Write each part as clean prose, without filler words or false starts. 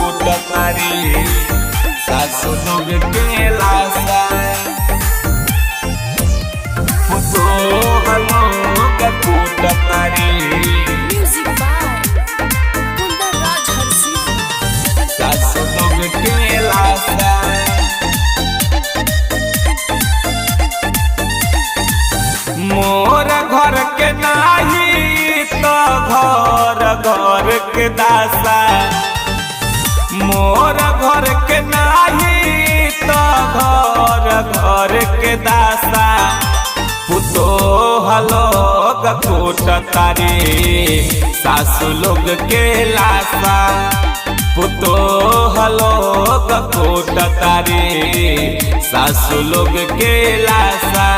कूटतारी सासु लोग के लाशा। पुतोह लोग कूटतारी Music by Kundan Raj Harsi. सासु लोग के लाशा। मोर घर के नाही तो घर घर के दासा, मोर घर के नाही तो घर घर के दासा। पुतोह लोग कूटतारी सासु लोग के लाशा। पुतोह लोग कूटतारी सासु लोग के लाशा।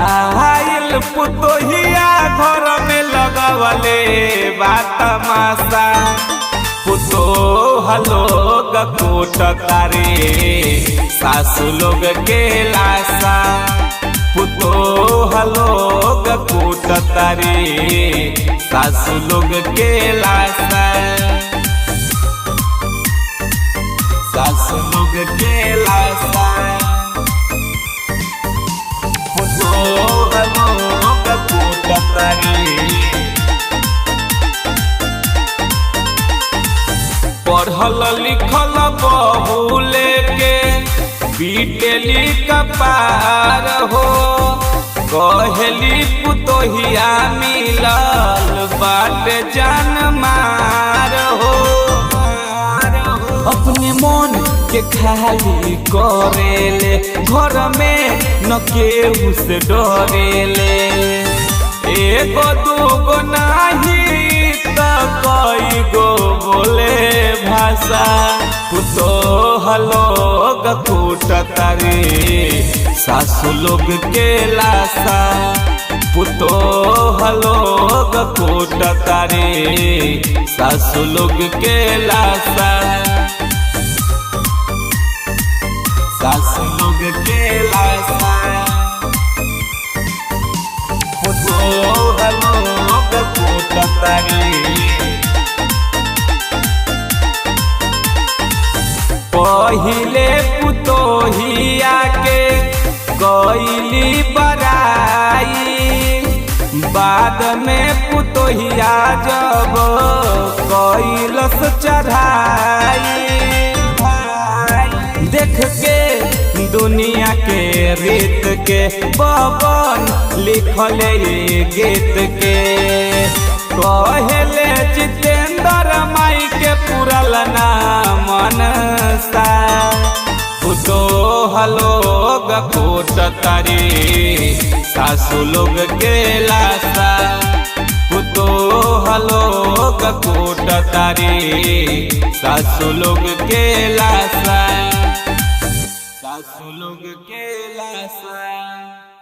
आइल पुतोहिया घर में लगवले बात मासा। पुतोह लोग कूटतारी सासु लोग के लाशा। पुतोह लोग कूटतारी सासु लोग के लाशा। सासु लोग के लाशा। पुतोह लोग कूटतारी। पढ़ल लिखल बहू लेके पीटली कपार हो, कहली पुतोहिया मिलल बाट जान मार हो। अपने मन के खाली करेले, घर में न केहू से डरेले। एगो दूगो नाही त कई गो बोले भाषा। पुतोह लोग कूटतारी सासु लोग के लाशा। पुतोह लोग कूटतारी सासु लोग के लाशा। सासु लोग के लाशा। पुतोह लोग कूटतारी। पहिले पुतोहिया के कैली बराई, बाद में पुतोहिया जब कैलस चढ़ाई। देख के दुनिया के रीत के बबन लिखल ये गीत के, कहले जितेंद्र माई के पुरल ना मनसा। पुतोह लोग कूटतारी सासु लोग के लाशा। पुतोह लोग कूटतारी सासु लोग के लाशा। सासु लोग के लाशा।